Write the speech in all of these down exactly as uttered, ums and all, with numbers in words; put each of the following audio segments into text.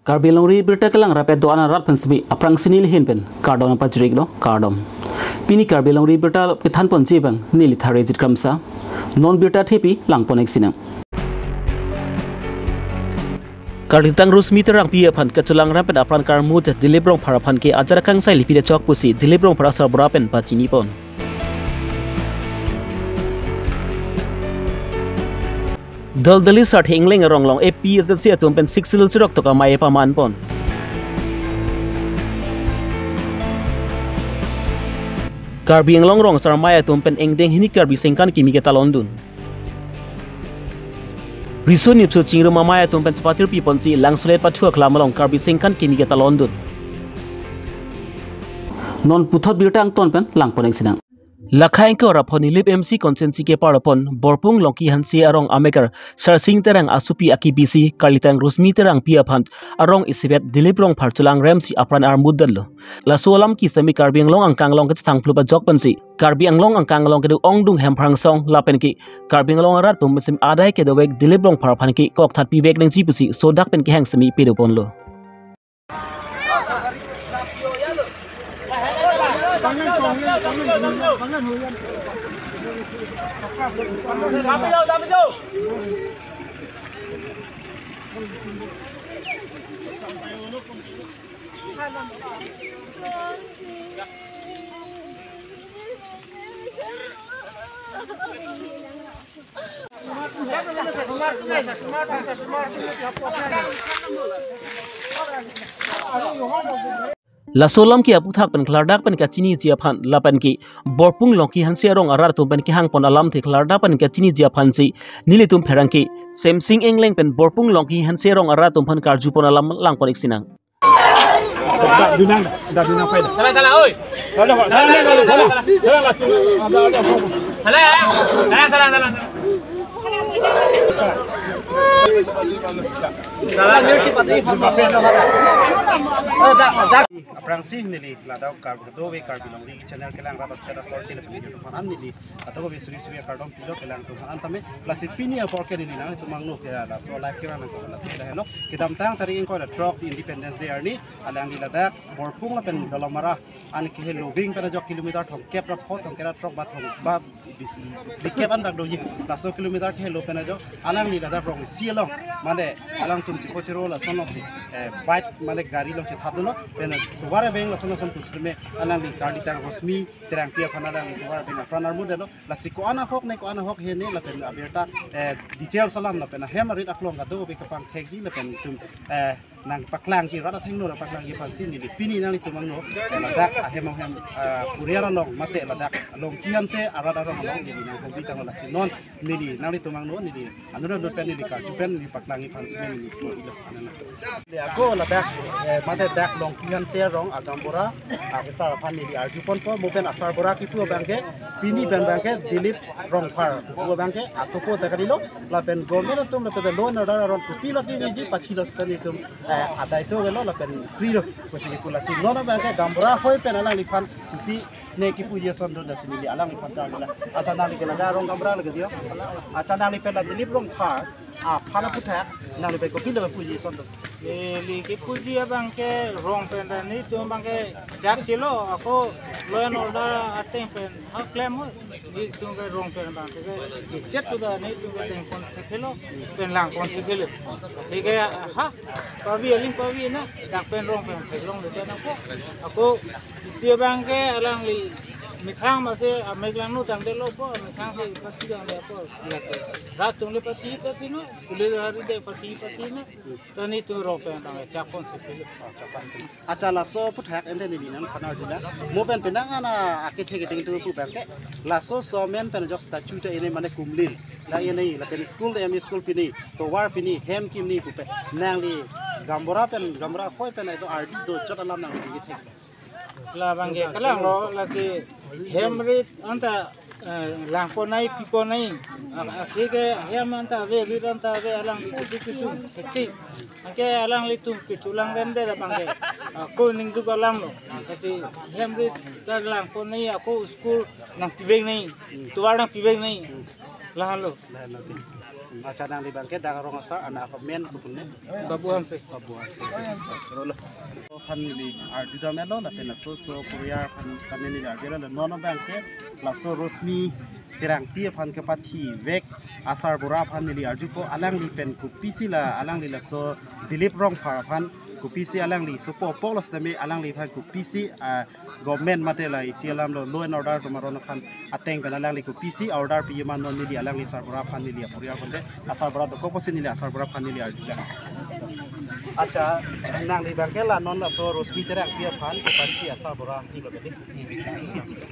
Karbi Longri Birta kelang rapet do-an arat pen semi aphrangsi neli ahin pen kardom pajir-iklo, kardom. Pini Karbi Longri Birta kethan ponji abang neli Tharejit Kramsa. Non birta thepi lang pon-ik sinang. Karlitang Rosmi Terangpi aphan kachelang ram pen apran karmut Dilip Rongphar aphan ke ajat kangsai lipit achok pusi Dilip Rongphar asarbura pen pachini pon. Daldali Sarthe Engleng arong along A P H L C atum pen Sixth Schedule chirok tok amei paman pon. Karbi Anglong rong asar amei atum pen ingdeng hini Karbi sengkan kimi ketalon dun. Riso nipso chingrum amei atum pen chepatirpi ponsi Langsolet pathu aklam along Karbi sengkan kimi ketalon dun. Non puthot birta angton pen lang pon-ik sinang. Lakha ingkoi ra pho Nilip M C constituency kepar pon Borpung Longki Hanse arong amekar Sarsing Terang asopi akipisi Karlitang Rosmi Terangpi aphan arong isivet Dilip Rongphar chelang ramsi apran armut detlo. Laso alam ke semi Karbi Anglong angkang along kachethang phlu pajok pensi Karbi Anglong angkang along kedo ongdung hem phrang song lapen ke Karbi Anglong arat atum semi adai kedovek Dilip Rongphar aphan ke kokthat pivek nangji pusi sodak pen kehang semi pedo ponlo. Laso alam ke aphuthak pen klardak pen kachiniji aphan lapen ke Borpung Longki Hanse arong arat atum pen kehang pon alamthe klardak pen kachiniji aphansi nelitum pherangke Semsing Engleng pen Borpung Longki Hanse arong arat atum aphan karju pon alam lang pon-ik sinang. Da, da, dunang, da, dunang pai da. Salah, salah, oi. Salah, salah, salah, salah. Salah, salah, salah, salah. Salah, salah, salah. Aphrangsi neli ladak Karbi kadokave Karbi Longri channel kelang rapat channel kor sila pini jodok manan neli kadokave suri suri akardom pilo kelang atum aphan tame. Lasi pini apor ke neli nangtum angno ke laso live kelang nangkok lati lahelo. Kedamtang tarik ingkoi ra throk Independence Day arni alangli ladak Borpung lapen Dolamara an kehelo ving pen ajok kilometer thomkep ra pho thomkep ra throk ba thom ba bisi bikep an dak doji. Laso kilometer kehelo pen ajok alangli ladak rong isi along mane alangtum chiko chiro lason si, eh, bike mane gari along chethap dolo pen tovar abeng lason lason pusitame alangli Karlitang Rosmi Terangpi aphan alangli tovar abeng apran armut detlo. Lasi ko-an ahok ne ko-an ahok he ne lapen abirta, eh, details alam lapen ahem arit aklong kadokave kapangthekji lapen itum, eh, nangpaklangji rat athengno nangpaklangji aphansi neli pini nanglitum angno, eh, ladak ahem ahem, eh, Korea along mate ladak Longki Hanse arat arong along neli nangpabitang lasi non neli nanglitum angno neli anura nur pen neli karju pen neli paklangji aphansi neli ilo anana. Le ako ladak, eh, mate dak Longki Hanse arong agambura akesar aphan neli arju ponpo mo pen asarbura kipu abangke pini pen abangke Dilip Rongphar kipu abangke asopo ta kalilo lapen government atum lapen law and order aron kopi lagi veji pathilo seta nelitum, eh, adai to gelo lapen free lo pusi kipu lasi non abangke gambura hoi pen alangliphan kopi ne kipuji ason do lasi neli alangliphan ta nila. Acha nangli ke ladak arong gambura lagi dio. Acha nangli pen la Dilip Rongphar aphan aphuthak nangli pen kopi lo puji ason do. Neli kipuji abangke rong pen ta nelitum abangke chak chelo ako law and order ateng pen ha klem ho. Nelitum ke rong pen abangke kechet tu ta nelitum ke teng pon thekhelo pen lang pon thekhelo. Thik ke ha pavi aling pavi na dak pen rong pen theklong le ta nangpo. Ako isi abangke alangli methang mase amek langno tangdetlo po methang se pathi tangde po. Rat atum le pathi pathi no. Police hari de pathi pathi no. Ta nelitum rong pen abang chak pon thekhelo. Acha laso aphuthak ente neli nangphan arjula. Mo pen penang ana akethe keding tu pu abangke. Laso somen pen ajok statue ta ene mane kumlin. La ene lapen school M E school pini, tovar pini, hem kimni pupe. Nangli gambura pen gambura hoi pen ito ardi do chot alam nangli thek. Labangke kalanglo lasi hem rit anta, eh, lang pon nai pi pon nai. Akhir ke hem anta ave rit anta ave alangli kipu kisung thekti. Anke alanglitum kecholang rem det abangke. Ako ningduk alamlo. Lasi hem rit ta lang pon nai ako school nangpivek nai. Tovar nangpivek nai. Lahenlo. Accha, nangli abangke dak arong asar, anak amen kopi ne? Babu Hanse. Babu Hanse. Rolo. Aphan neli arjudam-etlo, lapen laso so Korea aphan kami neli arjudam-etlo, non abangke laso Rosmi Terangpi aphan kepathivek asarbura aphan neli arjupo, alangli pen kopisi la, alangli laso Dilip Rongphar aphan kopisi alangli sopo apok lo setame alangli aphan kopisi, ah, government mate la isi alam lo law and order atum aron aphan ateng pen alangli kopisi order piji ma, non neli alangli sarbura aphan, neli aporial aphan te asarbura dokok pusi neli asarbura aphan neli arjudam. Accha, nangli abangke la non laso Rosmi Terangpi aphan kepathi asarbura helo kali.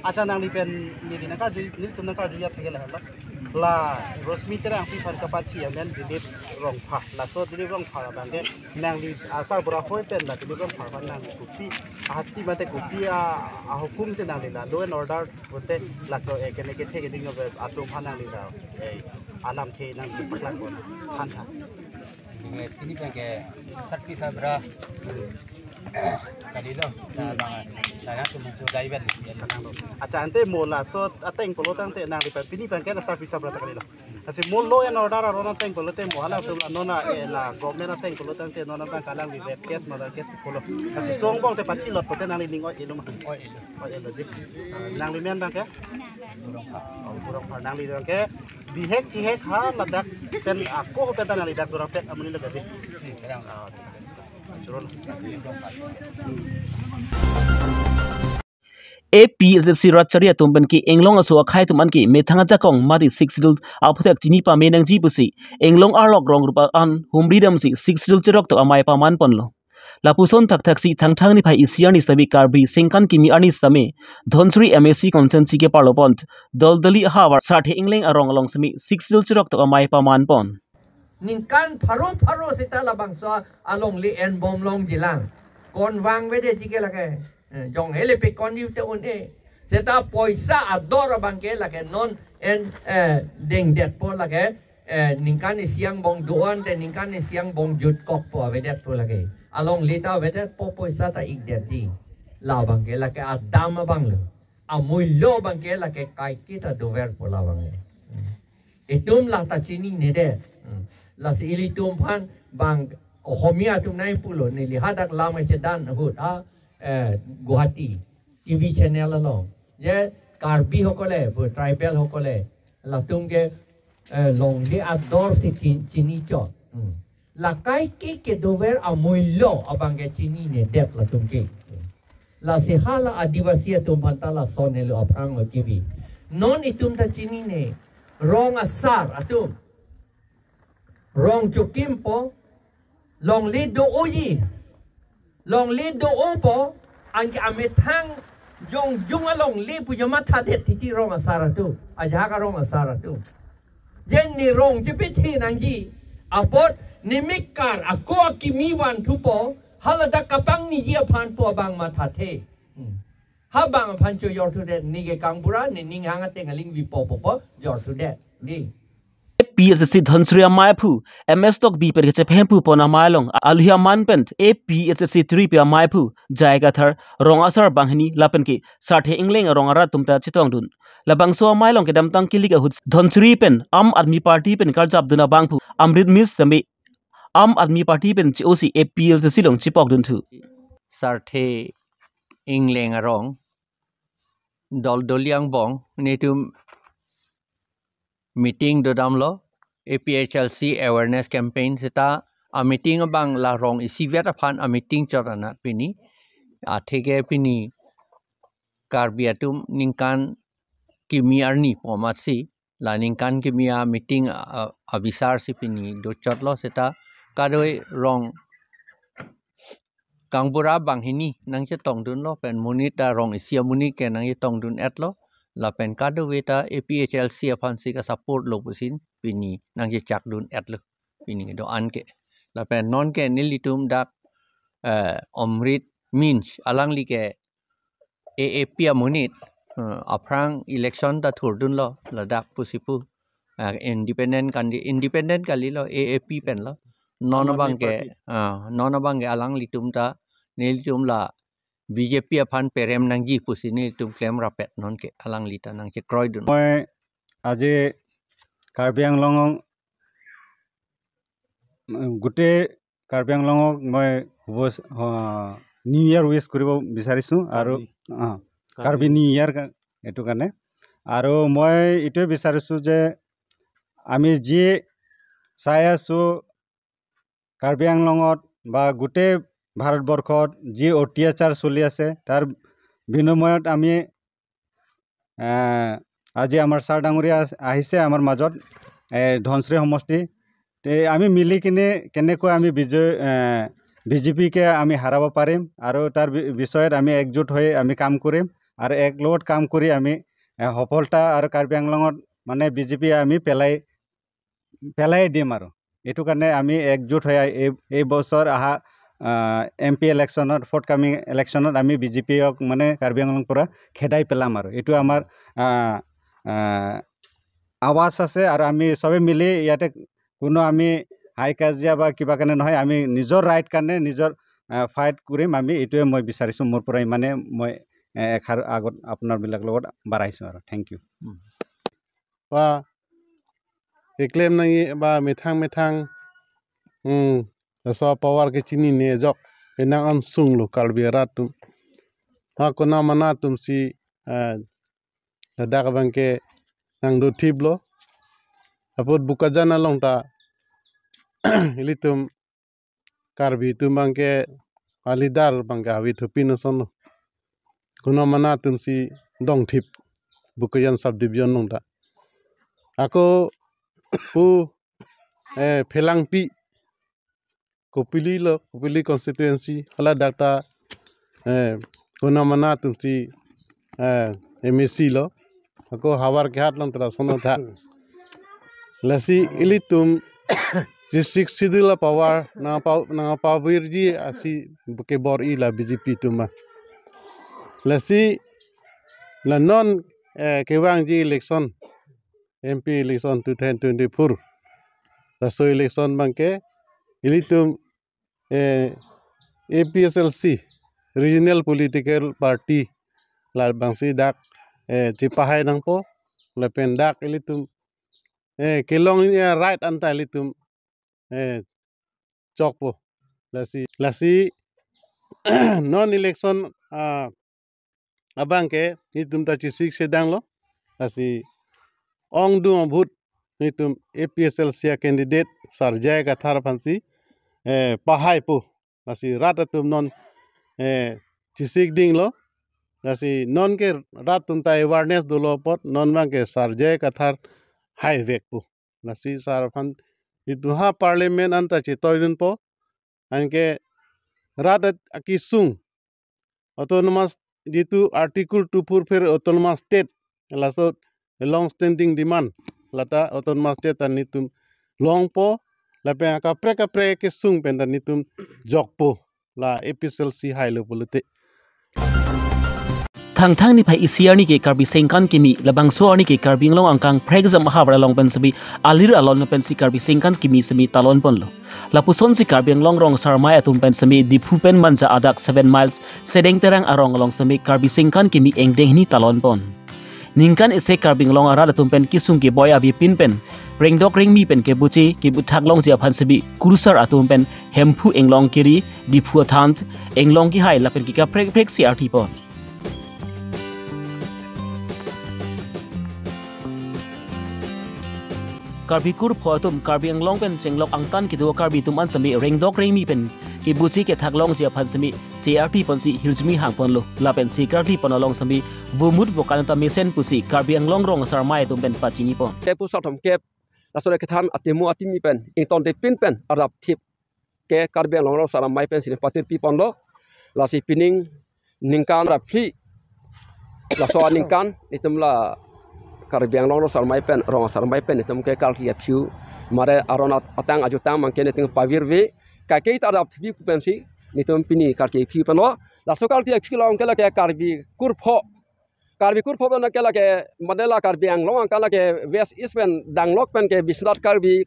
Accha, nangli pen neli nangkarju, nelitum nangkarju ya thek lahelo. La Rosmi Terangpi aphan kepathi amen Dilip Rongphar. Laso Dilip Rongphar abangke nangli asarbura hoi pen la Dilip Rongphar aphan nangli kopi ahasti mate kopi a, ahukum si nangli la law and order pute la ko, eh, kene kethe keding atum aphan nangli la, eh, alamthe nangli paklang pon aphan tha. Nge pini abangke sarpi sarbura kalilo. Na bang, na na tu muncul gaiben. Accha, ante mo laso ateng pulo tangte nangli pen pini abangke na sarpi sarbura ta kalilo. Lasi mo law and order aron ateng pulote mo halatum la non a, eh, la government ateng pulo tangte non abang alangli rape case, murder case pulo. Lasi so angbong te pathilot pute nangli ning oi-elo ma? Oi-elo. Oi-elo ji. Ah, nangli men abangke? Burong Phar. Oh, Burong Phar, nangli abangke bihek chihek ha ladak pen ako pen ta nangli dak dorang pet amonit lo kali. Hmm, terang. Ah, churun. A P H L C rat chari atum pen ke Anglong aso akhei atum an ke methang ajakong mate Sixth Schedule aphuthak chini pame nangji pusi Anglong arlok rong rupa an humri damsi Sixth Schedule cheroktok amei paman ponlo. Lapuson thakthaksi Thangthang niphai isi arni sitame Karbi Sengkan kimi arni sitame Dhansiri M A C constituency keparlo pon Doldoli ahavar Sarthe Engleng arong along sitame Sixth Schedule cheroktok amei paman pon. Ningkan pharo pharo seta labangso alongle enbom longjilang. Konvang vede jike lake. Eh, jong hele pe kon yu te un-e. Seta poisa ador abangke lake non en, eh, dengdetpo lake. Eh, ningkan isi angbong do-an te ningkan isi angbong jutkokpo avedetpo lake. Alongle ta avedetpo, poisa ta ikdetji. La abangke lake adam abang lo. Amullo abangke lake kaiketa doverpo la abangke. Itum la ta chinine det. Hmm. Lasi ilitum aphan bang Ohomia atum nai pulo, neli hadak lam chedan ahut ha, eh, Guwahati T V channel along. Je Karbi hokole, bo tribal hokole, latum ke, eh, longle ador si chin-, chinichot. Hmm. La kaike kedover amullo abangke chinine det latum ke. Lasi hala Adivasi atum aphan ta lason helo aphrang lo kibi. Non itum ta chinine. Rong asar atum. Rong chokimpo. Longle do-oji. Longle do-opo. Anke amethang jongjung alongle pu jo mathadet titi rong asar atum. Ajahak arong asar atum. Je ne rong chepethe nangji. Apot ne mekar ako akimi vanthupo. Haladak kapangniji aphan po abang mathathe. Hmm. Ha bang aphan cho jorthudet, neke kangbura, ne ninghang ateng aling vipo popo jorthudet. Di. A P H L C Dhansiri amei aphu, M S Tokbi pen kechephem pu pon amei along, aluhi aman pen, A P H L C three P amei aphu, Jai Kathar, rong asar banghini, lapen ke, Sarthe Engleng arong arat atum ta chetongdun. Labangso amei along kedamtang kilik ahut, Dhansiri pen, Aam Aadmi Party pen karjapdun abangphu, Amrit Miss tame, Aam Aadmi Party pen che-osi A P H L C along chepokdunthu. Sarthe Engleng arong, Doldoli angbong, netum meeting dodamlo, A P H L C awareness campaign seta, a meeting abang la rong isivet aphan a meeting chot anat pini, atheke pini Karbi atum ningkan kimi arni po amatsi, la ningkan kimi a meeting a, a, abisar si pini dochotlo seta kadoi rong kangbura banghini nangchetongdunlo pen monit ta rong isi amonit ke nangchetongdun-etlo lapen kadokave ta A P H L C aphan si ka-support lo pusi pini nangchechakdun-etlo pini do-an ke lapen non ke nelitum dak, eh, Amrit Miss alangli ke A A P amonit, eh, aphrang election ta thurdunlo ladak pusi pu. Eh, independent kandi-, independent kalilo, A A P penlo. Non Aam Aadmi abangke, Party. Ah, non abangke alanglitum ta, nelitum la B J P aphan perem nangji pusi nelitum klem rapet non ke alangli ta nangchekroidun. Moi aji Karbi Anglong along গোটেই কাৰ্বি আংলঙক মই শুভেচ্ছ-, অ, নিউ ইয়াৰ উইচ কৰিব বিচাৰিছোঁ আৰু, কাৰ্বি। অ, কাৰ্বি। কাৰ্বি নিউ ইয়াৰ কা-, এইটো কাৰণে। আৰু মই এইটোৱে বিচাৰিছোঁ যে আমি যি চাই আছোঁ কাৰ্বি আংলঙত বা গোটেই ভাৰতবৰ্ষত যি অত্যাচাৰ চলি আছে, তাৰ বিনিময়ত আমি, এ, আজি আমাৰ ছাৰ ডাঙৰীয়া আছ-, আহিছে আমাৰ মাজত, এ, ধনশিৰি সমষ্টি। তে আমি মিলি কিনে কেনেকৈ আমি বিজয়, এ, বিজেপিকে আমি হাৰাব পাৰিম আৰু তাৰ বি-, বিষয়ত আমি একজোট হৈ আমি কাম কৰিম আৰু এক লগত কাম কৰি আমি, এ, সফলতা আৰু কাৰ্বি আংলঙত মানে বিজেপি আমি পেলাই, পেলাই দিম আৰু। এইটো কাৰণে আমি একজোট হৈ এই, এই বছৰ অহা, আহ, এম পি ইলেকশ্যনত, ফৰ্থ কামিং ইলেকশ্যনত আমি বিজেপিক মানে কাৰ্বি আংলং পৰা খেদাই পেলাম আৰু। এইটো আমাৰ, আহ, আহ, আৱাজ আছে আৰু আমি চবে মিলি ইয়াতে কোনো আমি হাই কাজিয়া বা কিবা কাৰণে নহয়, আমি নিজৰ ৰাইট কাৰণে নিজৰ, আহ, ফাইট কৰিম আমি। এইটোৱে মই বিচাৰিছোঁ, মোৰ পৰা ইমানে মই, এ, এষাৰ আগত আপোনাৰবিলাক লগত বাঢ়াইছোঁ আৰু। Thank you. Ba keklem nangji ba methang methang, hmm, laso power kechinine ajok penang angsong lo Karbi arat atum. Ha konat konat atum si, eh, ladak abang ke nangdothip lo. Apot Bokajan along ta ilitum Karbi atum abang ke a leader abang ke Hawi Thupin ason lo. Konat konat atum si dongthip Bokajan subdivision along ta. Ako pu, eh, Phelangpi Kopili lo, Kopili constituency, hala dak ta, eh, konat konat atum si, eh, M A C lo. Ako Howraghat along ta lason lo tha. Lasi ilitum sixth schedule a power nangpa-, nangpavirji asi kebor-i la B J P atum ma. Lasi la non, eh, kevangji election, M P election two thousand twenty-four. Laso election abang ke ilitum, eh, A P H L C, Regional Political Party, labangsi dak, eh, chepahai nangpo, lapen dak ilitum, eh, kelong, eh, right anta ilitum, eh, chokpo. Lasi, lasi non election, ah, abang ke netum ta chesik sedang lo. Lasi ongdung abhut netum A P H L C a candidate Sar J I Kathar aphansi, eh, pahaipo. Lasi rat atum non, eh, chesik ding lo. Lasi non ke rat atum ta awareness dolo apot non abang ke Sar J I Kathar haivekpo. Lasi sar aphan netum ha parliament anta chetoidunpo. Anke rat at akesung autonomous, jitu Article two four four autonomous state, laso long standing demand, lata autonomous state ta netum longpo, lapen akaprek kaprek kesung pen ta netum jokpo, la A P H L C hailo pulote. Thangthang niphai isi arni ke Karbi Sengkan kimi, labangso arni ke Karbi Anglong angkang phrekjam ahavar along pen semi, alir alon pen si Karbi Sengkan kimi semi talon ponlo. Lapuson si Karbi Anglong rong asarmai atum pen semi Diphu pen Manja adak seven miles Sedeng Terang arong along semi Karbi Sengkan kimi engdeng hini talon pon. Ningkan isi Karbi Anglong arat atum pen kesung keboi avepin pen rengdok rengmi pen kebuchi kebuthak longji aphan semi kurusar atum pen Hemphu Inglong kiri, Diphu athan, Inglong kehai lapen kekaprek kaprek si arthi pon. Karbi kurpho atum Karbi Anglong pen chenglok angtan kedo Karbi atum an semi rengdok rengmi pen kebuchi kethak longji aphan semi se arthi pon si hirjume hang ponlo, lapen se karthi pon along semi vomut vokan ta mesen pusi Karbi Anglong rong asarmai atum pen pachini pon. Tepu sathom kep, laso kethan atemu atimi pen ington te pin pen arap thip ke Karbi Anglong rong asarmai pen sini patir pi ponlo. Lasi pining ningkan raphi, laso aningkan netum la Karbi Anglong rong asarmai pen, rong asarmai pen netum ke karkli aphu mare aron at-, atang ajutang abang ke netum pavirve, kaike ta arap thip pu pensi netum pini karkli aphu ponlo. Laso karkli aphu along ke lake Karbi kurpho, Karbi kurpho abang ke lake, mane la Karbi Anglong angkang lake West East pen danglok pen ke Biswanath Karbi,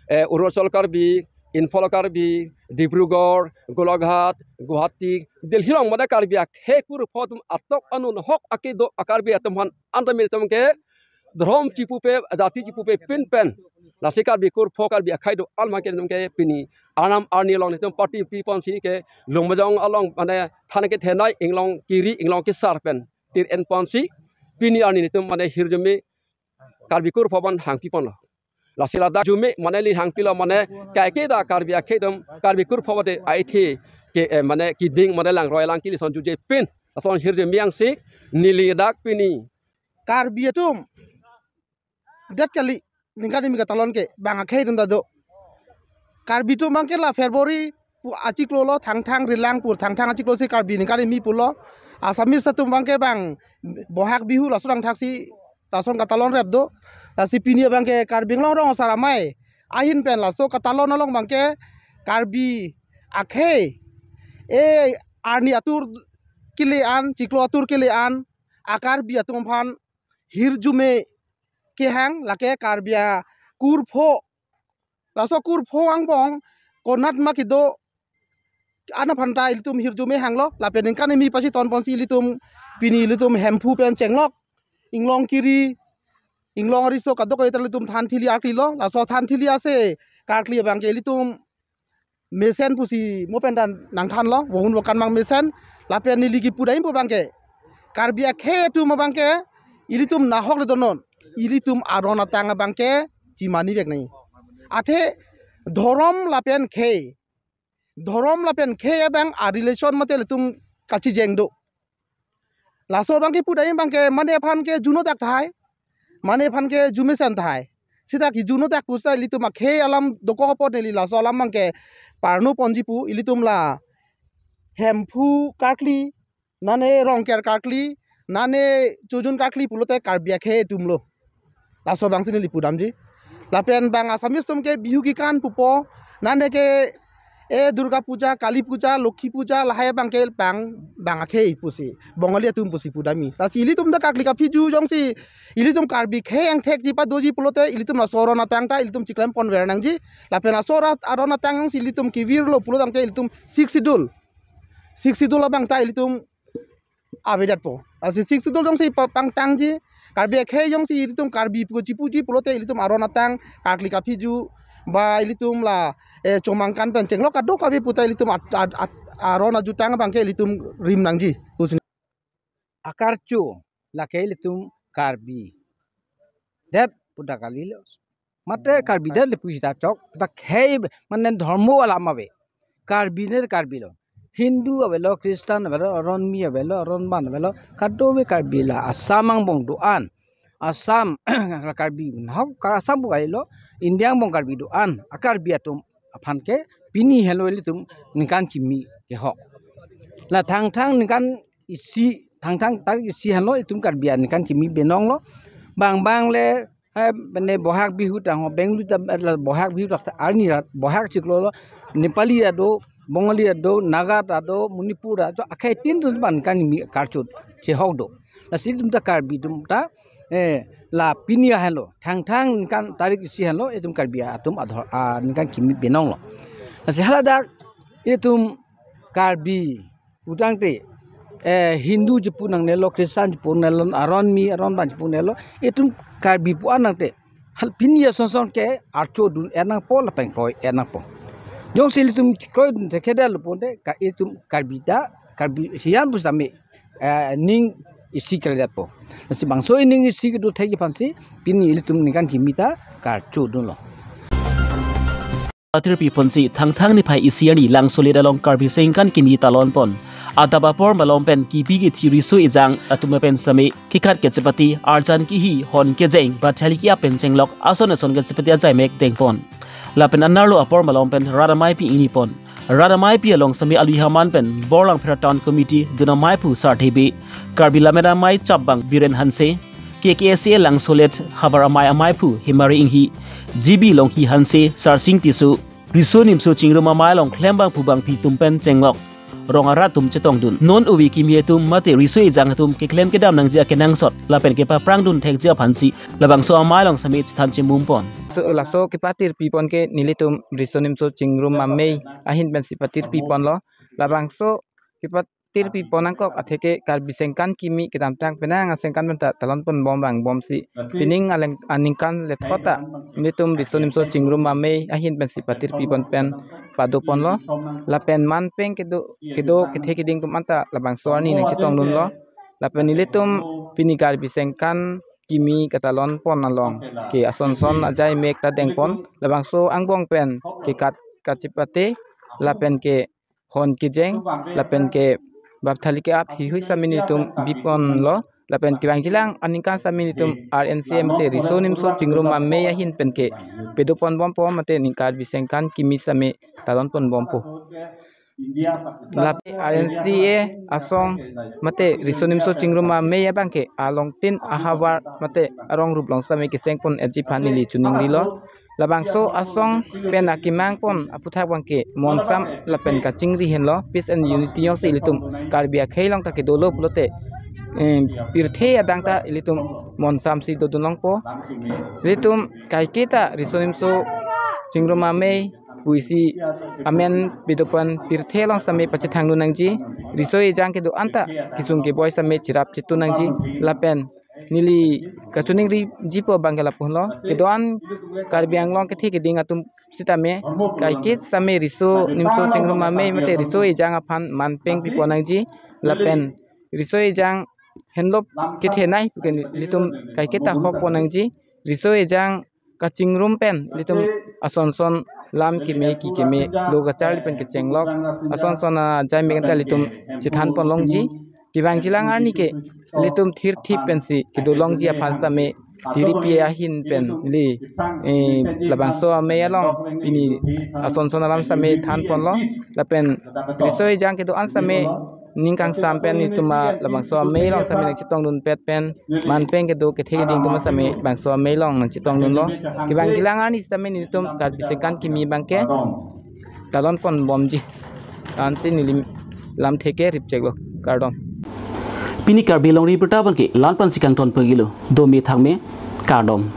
eh, Arunachal Karbi, Imphal Karbi, Dibrugarh, Golaghat, Guwahati, Delhi along mane Karbi akhei kurpho atum atok anun hok akedo a-Karbi atum aphan anta netum ke dhrom chipupe, jati chipupe pin pen Lasi Karbi kurpho Karbi akhei do-an abangke nelitum ke pini Arnam arni along nelitum party piponsi ke Lumbajong along mane than kethenei inglong kiri inglong kesar pen tir-en ponsi pini arni nelitum mane hirjume Karbi kurpho aphan hangpiponlo. Lasi ladak jume mane neli hangpilo mane kaike ta Karbi akhei atum Karbi kurpho bate aithe ke, eh, mane keding mane langroi lang kili ason juje pin ason hirjume angsi neli dak pini Karbi atum det kali ningkan kimi katalon ke bang akhei atum ta do. Karbi atum abangke la February pu achiklo lo Thangthang Rilang pu Thangthang achiklo si Karbi ningkan kimi pulo. Assamese atum abangke bang Bohag Bihu laso rang thaksi lason katalon rep do. Lasi pini abangke Karbi Anglong Rong Asar Amei ahin pen laso katalon along abangke Karbi akhei e arni atur kele-an chiklo atur kele-an a Karbi atum aphan hirjume kehang lake Karbi akurpho. Laso kurpho angbong konat ma kedo ana aphanta ilitum hirjume hanglo lapen ningkan kimi pasi tonponsi ilitum pini ilitum Hemphu pen chenglok inglong kiri inglong riso kadokave ta ilitum than thili arklilo. Laso than thili ase karkli abangke ilitum mesen pusi mo pen ta nangthanlo, vohun vokan mang mesen, lapen neli kipu dam pu abangke Karbi akhei atum abangke ilitum nahok le donon, ilitum aron atang abangke chimani vek nangji. Athe dhorom lapen khei, dhorom lapen khei abang a relation mate ilitum kachijeng do. Laso abangke pu dam abangke mane aphan ke juno dak thai, mane aphan ke jumesen thai. Sita kejunot dak pusita ilitum akhei alam dokok apot neli laso alam abangke parno ponji pu ilitum la Hemphu karkli, nane Rongker karkli, nane Chojun karkli pulote Karbi akhei atumlo. Laso abangsi neli pu damji. Lapen bang Assamese atum ke Bihu kikan pupo, nane ke e Durga Puja, Kali Puja, Lokhi Puja lahai abangke bang bang akhei pusi Bongali atum pusi pu damji. Lasi ilitum ta karkli kaphiju jongsi ilitum Karbi khei angthekji padoji pulote ilitum laso aron atang ta ilitum chiklem ponver nangji. Lapen laso aron atang si ilitum kevirlo pulo tangte ilitum Sixth Schedule, Sixth Schedule abang ta ilitum avedetpo. Lasi Sixth Schedule jongsi pa- pangtangji, Karbi akhei jongsi ilitum Karbi pu chipuji pulote ilitum aron atang karkli kaphiju ba ilitum la eh, chomangkan pen chenglok kadokave puta ilitum at- at- at- aron ajutang abangke ilitum rim nangji. Pusi akarcho lake ilitum Karbi det puta kalilo. Mate Karbi det le pusita chok ta khei mane dhormo alam ave. Karbi ne Karbi lo. Hindu avelo, Christian avelo, aron mi avelo, aron ban avelo. Kadokave Karbi la Assam angbong do-an. Assam la Karbi nahok ka Assam pu kalilo, India angbong Karbi do-an. A Karbi atum aphan ke pini helo ilitum ningkan kimi kehok. La Thangthang ningkan isi Thangthang tarik isi helo itum Karbi aningkan kimi benong lo. Bang bang le eh, mane Bohag Bihu tang ho Bengali ta eh, la Bohag Bihu tak arni rat Bohag chiklo lo. Nepali ado, Bongali ado, Naga ado, Manipur ado, akhei tin tun ban kan mi karchot chehok do. Lasi itum ta Karbi atum ta eh la pini ahen lo. Thangthang ningkan tarik isi hen lo itum Karbi atum adhor aningkan kimi benong lo. Lasi haladak itum Karbi pu tangte eh Hindu chipu nangnelo, Christian chipu nangnelo, aron mi aron ban chipu nangnelo, itum Karbi pu-an tangte hal pini ason son ke archo dun-et nangpo lapen kroi-et nangpo. Jongsi ilitum kroidun thekthedetlo pulote ka itum Karbi ta Karbi hiyan pusitame eh ning isi kledetpo. Lasi bangso ining isi kedo thekji aphansi pini ilitum ningkan kimi ta karcho dunlo. Patirpi ponsi Thangthang niphai isi arni Langsolet along Karbi aningkan kimi talon pon. Adap apor malom pen kipi kithi riso ejang atum pen sitame kekat kechepate, arjan kehi, hon kejeng, bathali ke-ap pen chenglok ason ason kechepate ajaimek dengpon. Lapen anerlo apor malom pen rat ameipi ingni pon. Rat ameipi along sitame alui haman pen Borlangpher Town Committee dun ameiphu Sarthe Bey, Karbi Lammet Amei chapbang Biren Hanse, K K S A Langsolet havar amei ameiphu Himari Inghi, G B Longhi Hanse, Sarsing Tisso, Riso Nimso Chingrum Amei along klembangphu bangphi atum pen chenglok rong arat atum chetongdun. Non ove kimi atum mate riso ejang atum keklem kedam nangji akenangsot lapen kepaphrangdun thekji aphansi labangso amei along sitame chethan chemum pon. So, laso kepatirpi pon ke nelitum Riso Nimso Chingrum Amei ahin pensi patirpi ponlo. Labangso kepat tirpi pon nangkok atheke Karbi sengkan kimi kedamtang penang asengkan pen ta talon ponbom vangbomsi pining aleng aningkan lethot ta nelitum riso nimso chingrum amei ahin pensi patirpi pon pen pado ponlo. Lapen manpeng kedo kedo kethe keding atum anta labangso arni nangchetongdunlo. Lapen nelitum pini Karbi sengkan kimi katalon pon along ke asonson ajai mek ta dengpon, labangso angbong pen ke kat kachipate lapen ke hon kejeng lapen ke bapthali ke ap hihui sitame nelitum biponlo. Lapen kevangjilang aningkan sitame nelitum R N C A mate riso nimso chingrum amei ahin pen ke pado ponbompo mate ning Karbi sengkan kimi sitame talon ponbompo. Lapen R N C A asong mate riso nimso chingrum amei abang ke alongtin ahavar mate arong rup along sitame keseng pon etji aphan neli chiningrilo. Labangso asong pen akemang pon aputhak abang ke monsam lapen kachingri henlo, peace and unity jongsi ilitum Karbi akhei along ta kedolo pulote, eh, pirthe adang ta ilitum monsamsi dodun longpo. Ilitum kaiketa riso nimso chingrum amei pusi amen pado pon pirthe along sitame pachethangdun nangji. Riso ejang kedo-an ta kesung keboi sitame cherap chetun nangji. Lapen neli kachiningriji pu abang ke lapulo. Kedo-an Karbi Anglong kethe keding atum sitame kaiket sitame riso nimso chingrum amei mate riso ejang aphan manpeng pipon nangji. Lapen riso ejang henlo kethenei puke nelitum kaiketa hokpon nangji. Riso ejang kachingrum pen ilitum asonson lam keme ki keme lo kacharli pen kechenglok asonson ajai mek anta ilitum chethan pon longji. Kevangjilang arni ke ilitum thirthip pensi kedo longji aphan sitame tiripi ahin pen neli, eh, labangso amei along pini asonson alam sitame than ponlo. Lapen riso ejang kedo-an sitame ning kangsam pen nelitum labangso amei along sitame nangchetongdunpet pen manpeng kedo kethe keding atum sitame bangso amei along nangchetongdunlo. Kevangjilang arni sitame nelitum Karbi sengkan kimi abang ke talon ponbomji. Ansi neli lamthe ke ripcheklo. Kardom. Pini Karbi Longri Abirta abang ke la-an pensi kangton pagilo. Dome thakme, kardom.